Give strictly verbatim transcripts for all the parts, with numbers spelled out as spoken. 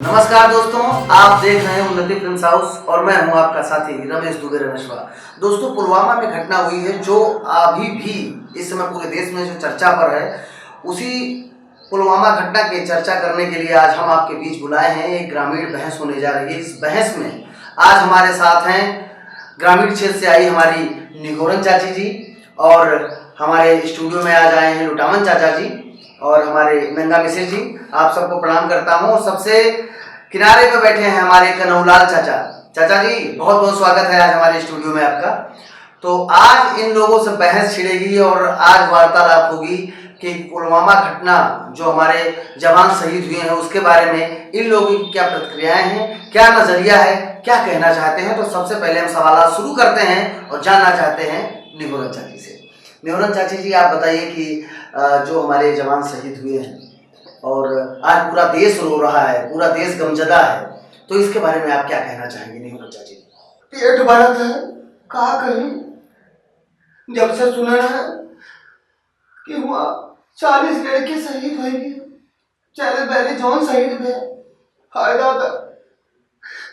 नमस्कार दोस्तों, आप देख रहे हैं उन्नति फिल्म्स हाउस और मैं हूं आपका साथी रमेश दुबे रमेशवा। दोस्तों, पुलवामा में घटना हुई है जो अभी भी इस समय पूरे देश में जो चर्चा पर है, उसी पुलवामा घटना के चर्चा करने के लिए आज हम आपके बीच बुलाए हैं। एक ग्रामीण बहस होने जा रही है। इस बहस में आज हमारे साथ हैं ग्रामीण क्षेत्र से आई हमारी निगोरन चाची जी और हमारे स्टूडियो में आज आए हैं लुटावन चाचा जी और हमारे नंगा मिसिर जी। आप सबको प्रणाम करता हूँ। सबसे किनारे पे बैठे हैं हमारे कन्हूलाल चाचा। चाचा जी, बहुत बहुत स्वागत है आज हमारे स्टूडियो में आपका। तो आज इन लोगों से बहस छिड़ेगी और आज वार्तालाप होगी कि पुलवामा घटना, जो हमारे जवान शहीद हुए हैं, उसके बारे में इन लोगों की क्या प्रतिक्रियाएं हैं, क्या नजरिया है, क्या कहना चाहते हैं। तो सबसे पहले हम सवाल शुरू करते हैं और जानना चाहते हैं निगोरन चाची से। निगोरन चाची जी, आप बताइए कि अ, जो हमारे जवान शहीद हुए हैं और आज पूरा देश रो रहा है, पूरा देश गमजदा है, तो इसके बारे में आप क्या कहना चाहेंगे निगोरन चाची जी? पेट भरत है, का कही, जब से सुने हैं कि हुआ चालीस लड़के शहीद होइगे, चालीस बैरी जौन शहीद भे, हाय दादा,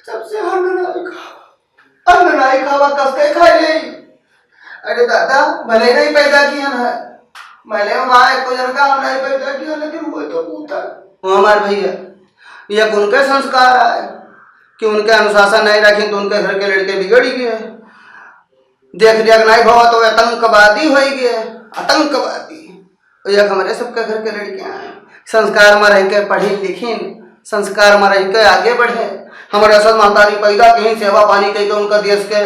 जब से अन्न नाई खावा, अन्न नाई खावा, कस के खाई ले? अरे दादा, भले नहीं पैदा किया ना, भले माँ एको जन का हम नहीं पैदा किया, लेकिन वो तो पूता। वो हमार भैया, ये उनके संस्कार आए कि उनके अनुशासन नहीं रखी तो उनके घर के लड़के बिगड़ ही गए। देख रेख नहीं भवा तो आतंकवादी होइगे, आतंकवादी। तो ये हमरे सबके घर के लड़के हैं, संस्कार में रह के पढ़िन लिखिन, संस्कार में रह के आगे बढ़े। हमरे असल महतारी पैदा कहीं सेवा पानी कह के उनका देश के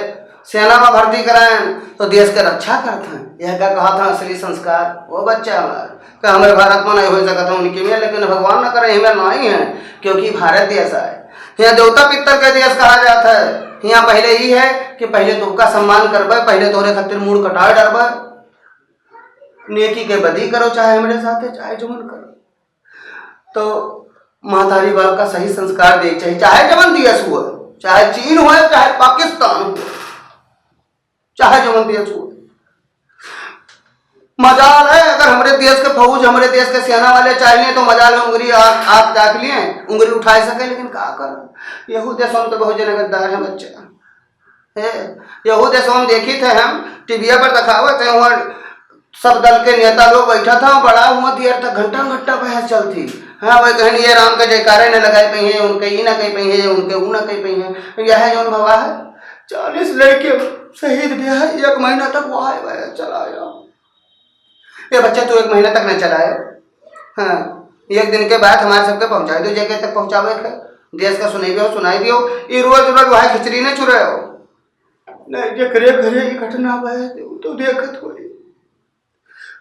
सेना में भर्ती कराएं तो देश के रक्षा करते हैं। यह का कहा था असली संस्कार? वो बच्चा हमारा का हमरे भारत में नहीं हो सकता उनके में, लेकिन भगवान न करे हमें नहीं है, क्योंकि भारत देश है। यहाँ देवता पितर के देश कहा जाता है। यहाँ पहले ही है कि पहले तो का सम्मान करबे, पहले तोरे खातिर मूड़ कटाए डरबे। नेकी के बदी करो, चाहे हमरे साथे, चाहे जमन करो। तो महतारी बाप का सही संस्कार दे चाहिए, चाहे जमन दियस हुआ, चाहे चीन हुआ, चाहे पाकिस्तान हुआ, चाहे जमन दियस हुआ। मजाल है अगर हमरे देश के फौज, हमरे देश के सेना वाले चाहे तो मजाल है उंगली आँख, आँख दाख लिए, उंगली उठाए सके, लेकिन का कर, यहू देश हम तो बहुत जन गद्दार है बच्चा। ए, यहू देशवा में देखी थे हम, टीवीया पर दिखावत है, वहाँ सब दल के नेता लोग बैठा था, बड़ा हुआ देर तक घंटा घंटा बहस चलती। हाँ भाई, कहीं ये राम के जयकारे न लगाए पई हैं, उनके ई ना कह पई हैं, उनके ऊ ना कह पई हैं। यह है जौन भवा है, चालीस लड़के शहीद भी है, एक महीना तक वहाँ बहस चला गया। ये बच्चा तू एक महीना तक नहीं चलाए। हाँ, एक दिन के बाद हमारे सबके पहुँचाए दो जगह तक पहुँचावे के। देश का सुनाई दियो, सुनाई दियो। ये रोज रोज वहाँ खिचड़ी नहीं चुराए हो। नहीं, जेकरे घरे ई घटना भए, उ तो देखत होई।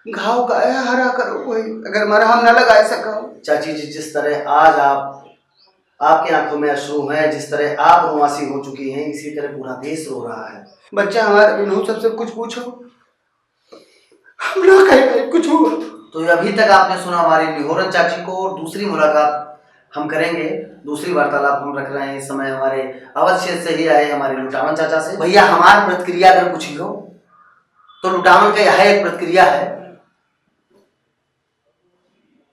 घाव काहे हरा करो होई, अगर मरहम न लगाए सको। चाची जी, जिस तरह आज आप, आपके आंखों में अश्रु हैं, जिस तरह आप रुआंसी हो चुकी हैं, इसी तरह पूरा देश रो रहा है। बच्चा हमारे बिनहू सबसे कुछ पूछो, हम ना कहे कुछ। तो अभी तक आपने सुना हमारी निहोरन चाची को, और दूसरी मुलाकात हम करेंगे, दूसरी वार्तालाप हम रख रहे हैं। इस समय हमारे अवध क्षेत्र से ही आए हमारे लुटावन चाचा से। भैया, हमार प्रतिक्रिया अगर पूछी हो तो लुटावन का यह एक प्रतिक्रिया है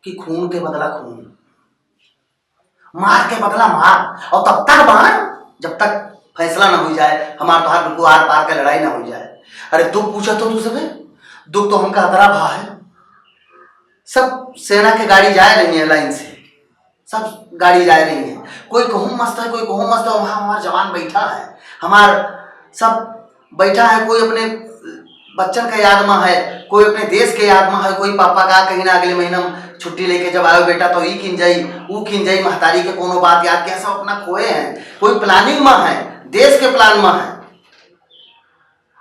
कि खून के बदला खून, मार के बदला मार, और तब तक बांध जब तक फैसला ना हो जाए। हमार तोहार बिल्कुल आर पार के लड़ाई ना हो जाए। अरे दुख पूछत हो तू सबे, दुख तो हमका अतरा भा है। सब सेना के गाड़ी जाए रही है लाइन से, सब गाड़ी जाए रही है, कोई कहूँ मस्त है, कोई कहूँ मस्त है, वहाँ हमार जवान बैठा है, हमार सब बैठा है, कोई अपने बच्चन के याद में है, कोई अपने देश के याद में है, कोई पापा का कहीं ना अगले महीना में छुट्टी लेके जब आयो बेटा तो ई किन जाई, ऊ किन जाई, महतारी के कोनो बात याद किया, सब अपना खोए हैं, कोई प्लानिंग में है, देश के प्लान में है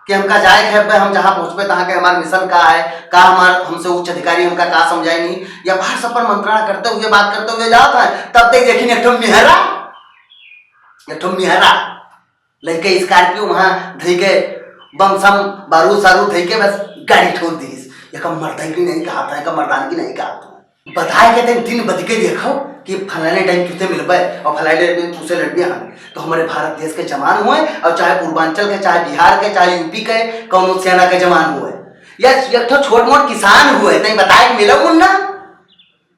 कि हमका जाए के हब्बे, हम जहाँ पहुँचबे तहाँ के हमार मिशन का है, का हमार हमसे उच्च अधिकारी हमका का समझाए नहीं, या बाहर सब पर मंत्रणा करते हुए, बात करते हुए जात है, तब तक देखिन एक ठो मेहरा, एक ठो मेहरा लइके स्कॉर्पियो वहाँ धइके बम सम बारूद सारूद धइके बस गाड़ी ठोक दीस। एका मर्दानगी नहीं कहा था, एका मर्दानगी नहीं कहा था। बताए के दिन, दिन बद के देखो कि फलाने टाइम तुझसे मिलबे और फलाने टाइम तुझसे लड़बे हम। तो हमारे भारत देश के जवान हुए और चाहे पूर्वांचल के, चाहे बिहार के, चाहे यूपी के, कौनो सेना के जवान हुए या एक ठो छोट मोट किसान हुए, तई बताए के मिलो मुन्ना।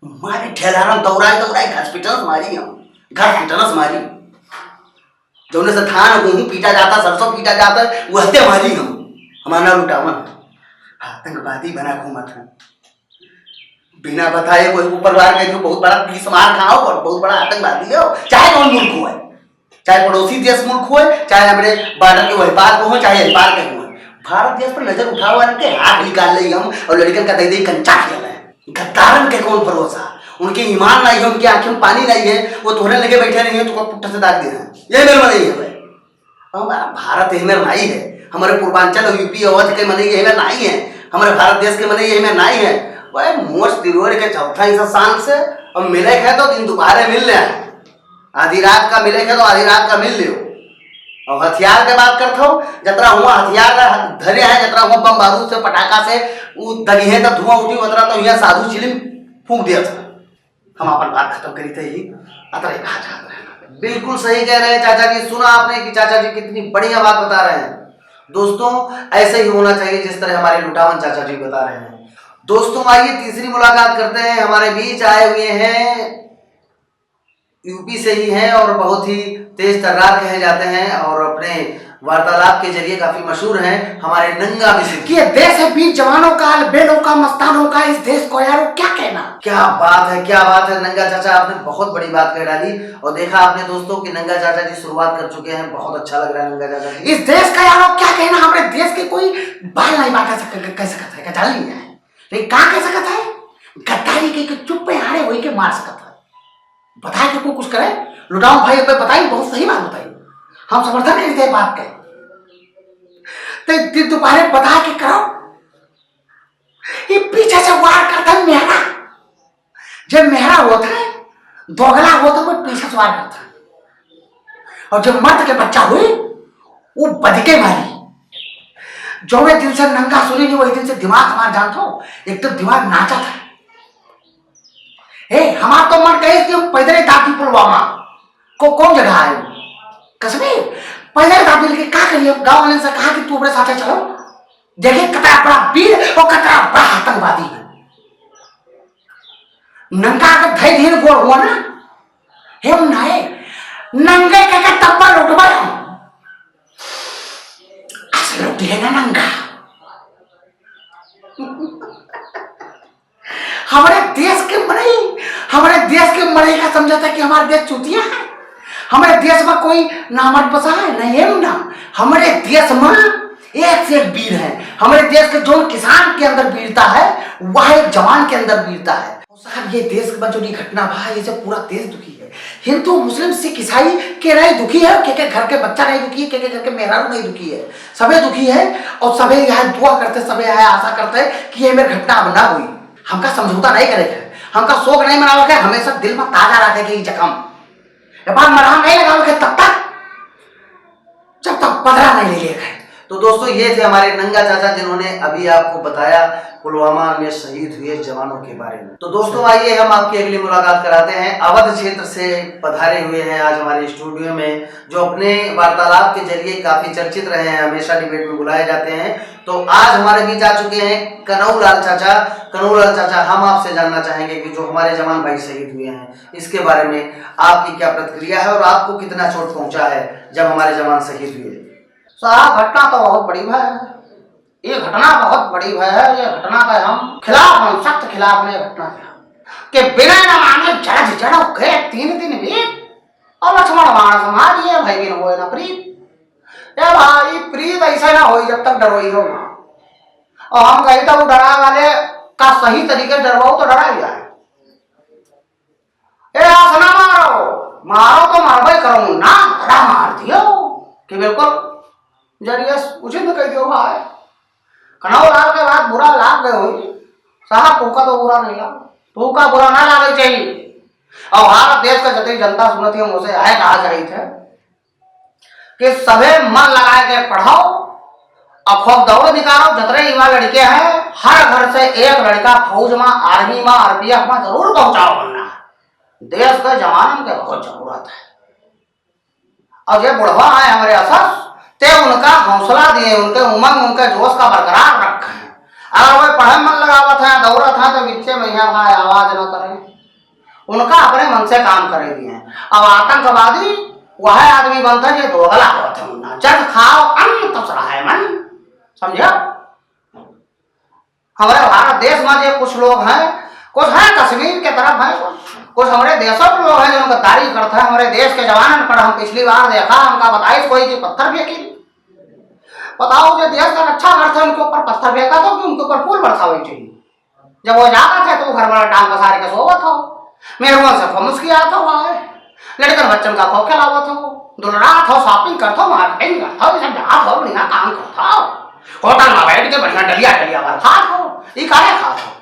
मारी ठेलारम दौड़ाए दौड़ाए हॉस्पिटल मारी हम। घर फूटना से मारी। जौने से धान गेहूं पीटा जाता, सरसों पीटा जाता, वहते मारी हम। हमार नाव लुटावन है। आतंकवादी बना घूमत है। बिना बताए कोई ऊपर बाहर के जो बहुत बड़ा बीस मार खाओ और बहुत बड़ा आतंकवादी हो, चाहे कौन मुल्क हो, चाहे पड़ोसी देश मुल्क हो, चाहे हमरे बॉर्डर के वही पार को हो, चाहे यही पार के हो, भारत देश पर नजर उठाओ, इनके हाथ निकाल ले हम और लड़कन का दे दे कंचा खेल रहे हैं। गद्दारन के कौन भरोसा, उनके ईमान नहीं है, उनकी आंखें में पानी नहीं है, वो तोहरे लगे बैठे नहीं है, तो पुट्ठा से दाग दे रहे हैं। ये मेरे में नहीं है भाई। हमारा भारत यही में नहीं है, हमारे पूर्वांचल और यूपी अवध के मने यही में नहीं है, हमारे भारत देश के मने यही में नहीं है। भाई मोच तिरोड़ के चौथा हिस्सा शान से और मिले है तो दिन दोपहरे मिल ले। आधी रात का मिले के तो आधी रात का मिल लियो। और हथियार के बात करत हो, जतरा हुआ हथियार धरे हैं, जतरा हुआ बम बारूद से, पटाखा से, उ दगिहे तो धुआं उठी, उतरा तो यहाँ साधु चिलिम फूंक दिया था। हम अपन बात खत्म करी थे ही, अतरे कहा चाहत रहे। बिल्कुल सही कह रहे हैं चाचा जी। सुना आपने कि चाचा जी कितनी बढ़िया बात बता रहे हैं। दोस्तों, ऐसे ही होना चाहिए जिस तरह हमारे लुटावन चाचा जी बता रहे हैं। दोस्तों, आइए तीसरी मुलाकात करते हैं। हमारे बीच आए हुए हैं, यूपी से ही हैं और बहुत ही तेज तर्रार कहे जाते हैं और अपने वार्तालाप के जरिए काफी मशहूर हैं, हमारे नंगा मिसिर। कि ये देश है बीर जवानों का, अलबेलों का, मस्तानों का, इस देश को यारो क्या कहना। क्या बात है, क्या बात है नंगा चाचा, आपने बहुत बड़ी बात कह डाली। और देखा आपने दोस्तों कि नंगा चाचा जी शुरुआत कर चुके हैं, बहुत अच्छा लग रहा है नंगा चाचा जी। इस देश का यारो क्या कहना, हमारे देश के कोई बाल नहीं बांका सक-, कह सकता है, क्या जान लिया है? लेकिन का कह सकता है? गद्दारी के, के चुप्पे हारे वही के मार सकता है। बताए के कोई कुछ करे, लुटाओ भाई, अब बताई, बहुत सही बात बताई, हम समर्थन करी थे बात के। ते दिन दोपहरे बता के करो, ये पीछे से वार करता है मेहरा। जब मेहरा होता है, दोगला होता है, वो पीछे से वार करता है। और जब मर्द के बच्चा हुई, वो बद के मारी। जौने दिन से नंगा सुनी नहीं, वही दिन से दिमाग हमार जानत हो, एकदम दिमाग नाचत है। ए, हमार तो मन कहे कि हम पैदल ही दाबी पुलवामा। को-, कौन जगह है वो? कश्मीर। पैदल दाबी लेके का करिए? गाँव वाले से कहा कि तू अपने साथे चलो। देखिए, कतरा बड़ा वीर और कतरा बड़ा आतंकवादी है। नंगा अगर धई धीर गोड़ हुआ ना, हे उन्नाए, नंगे के, के तब्बा लुटबा हम। असल लुटी है ना नंगा। हमारे देश के मनई, हमारे देश के मनई का समझा था कि हमारे देश चूतिया है, हमारे देश में कोई नामर्द बसा है, नहीं है ना। हमारे देश में एक से एक वीर है। हमारे देश के जो किसान के अंदर वीरता है, वह एक जवान के अंदर वीरता है। और साहब, ये देश में जो ये घटना भा, ये से पूरा देश दुखी है। हिंदू, मुस्लिम, सिख, ईसाई के नहीं दुखी है, के, के घर के बच्चा नहीं दुखी है, के, के घर के मेहरारू नहीं दुखी है, सभे दुखी है। और सभे यहाँ दुआ करते, सभे यहाँ आशा करते कि ये मेरे घटना अब ना हुई। हमका समझौता नहीं करे के, हमका शोक नहीं मनावे के, हमेशा दिल में ताजा रखे के ई जख्म। ये बात मरहम नहीं लगावे के तब तक, जब तक बदला नहीं ले लेके। तो दोस्तों, ये थे हमारे नंगा चाचा, जिन्होंने अभी आपको बताया पुलवामा में शहीद हुए जवानों के बारे में। तो दोस्तों, आइए हम आपकी अगली मुलाकात कराते हैं अवध क्षेत्र से पधारे हुए हैं आज हमारे स्टूडियो में, जो अपने वार्तालाप के जरिए काफी चर्चित रहे हैं, हमेशा डिबेट में बुलाए जाते हैं। तो आज हमारे बीच आ चुके हैं कनऊ लाल चाचा। कनऊ लाल चाचा, हम आपसे जानना चाहेंगे कि जो हमारे जवान भाई शहीद हुए हैं, इसके बारे में आपकी क्या प्रतिक्रिया है और आपको कितना चोट पहुंचा है जब हमारे जवान शहीद हुए? साहब, घटना तो बहुत बड़ी भय है, ये घटना बहुत बड़ी भय है। ये घटना का हम खिलाफ, हम सख्त खिलाफ हैं ये घटना के। कि बिना न माने जज जड़ के तीन दिन बीत और लक्ष्मण बाण समार ये भई बिन होए न प्रीत। ए भाई, प्रीत ऐसे ना होई जब तक डरोई हो ना। और हम कही था वो डरा वाले का सही तरीके से डरवाओ तो डरा ही जाए। ए, आस ना मारो, मारो तो मारबे करो ना, बड़ा मार दियो कि बिल्कुल जरिए उचित कह दियो भाई। कनऊ लाल के बात बुरा लाग गए हुई, साहब, तू का तो बुरा नहीं लगा, तू का बुरा ना लागे चाहिए। और भारत देश का जतई जनता सुनत ही हम उसे आए कहा चाहिए थे कि सभे मन लगाए के पढ़ाओ और खूब दौड़ निकालो। जतरे युवा लड़के हैं, हर घर से एक लड़का फौज में, आर्मी में, आरपीएफ में जरूर पहुंचाओ बनना है। देश के जवानन के बहुत जरूरत है। और ये बुढ़वा है हमारे असस, ते उनका हौसला दिए, उनके उमंग, उनके जोश का बरकरार रखे। अगर वो पढ़े मन लगावत है, दौड़त है, तो बिच्चे में यहाँ भाई आवाज न करें। उनका अपने मन से काम करे दिए हैं। अब आतंकवादी वह आदमी बनता है जो दोगला होत है मुन्ना, जस खाओ अन्न तस रहे मन, समझा? हमारे भारत देश में जो कुछ लोग हैं, कुछ हैं कश्मीर के तरफ हैं, कुछ हमारे देशों के लोग हैं जो उनका दारी करता है। हमारे देश के जवानन पर हम पिछली बार देखा, हमका बताइस कोई कि पत्थर फेंकी। बताओ, जो देश का रक्षा करता है उनके ऊपर पत्थर फेंका था कि उनके ऊपर फूल बरसावे चाहिए। जब वो जाता था तो वो घर वाला टांग पसार के सोवत हो, मेहरुआ से खूब मुस्कियात हो, आए लड़कन बच्चन का खूब खिलावत हो, दुलरात हो, shopping करत हो, marketing करत हो, ये सब जात हो, बढ़िया काम करत हो, होटल में बैठ के बढ़िया डलिया डलिया भर खात हो। ये काहे खात हो?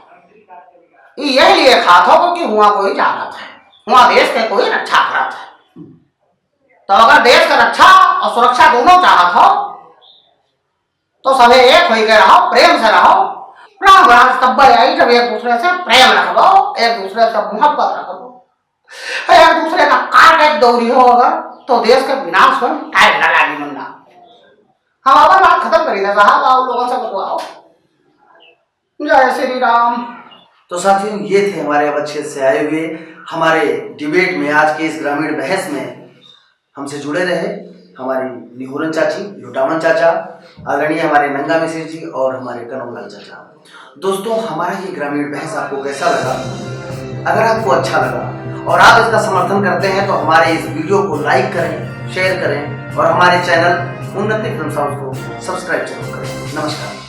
ये यही लिए खात हो क्योंकि हुआ कोई जानत है, हुआ देश के कोई रक्षा करत है। तो अगर देश का रक्षा और सुरक्षा दोनों चाहत हो तो सभे एक होई के रहो, प्रेम से रहो। राम राज तब आई जब एक दूसरे से प्रेम रखबो, एक दूसरे से मोहब्बत रखबो, एक दूसरे का काट एक दौरी हो अगर तो देश के विनाश हो टाइम ना लागी मुन्ना। हम अपन बात खत्म करी ना साहब, आओ लोगों से बतवाओ। जय श्री राम। तो साथियों, ये थे हमारे अवच्छेद से आए हुए हमारे डिबेट में, आज के इस ग्रामीण बहस में हमसे जुड़े रहे हमारी निहोरन चाची, लुटावन चाचा, आदरणीय हमारे नंगा मिसिर जी और हमारे कनौलाल चाचा। दोस्तों, हमारा ये ग्रामीण बहस आपको कैसा लगा? अगर आपको अच्छा लगा और आप इसका समर्थन करते हैं तो हमारे इस वीडियो को लाइक करें, शेयर करें और हमारे चैनल उन्नति फिल्म हाउस को सब्सक्राइब जरूर करें। नमस्कार।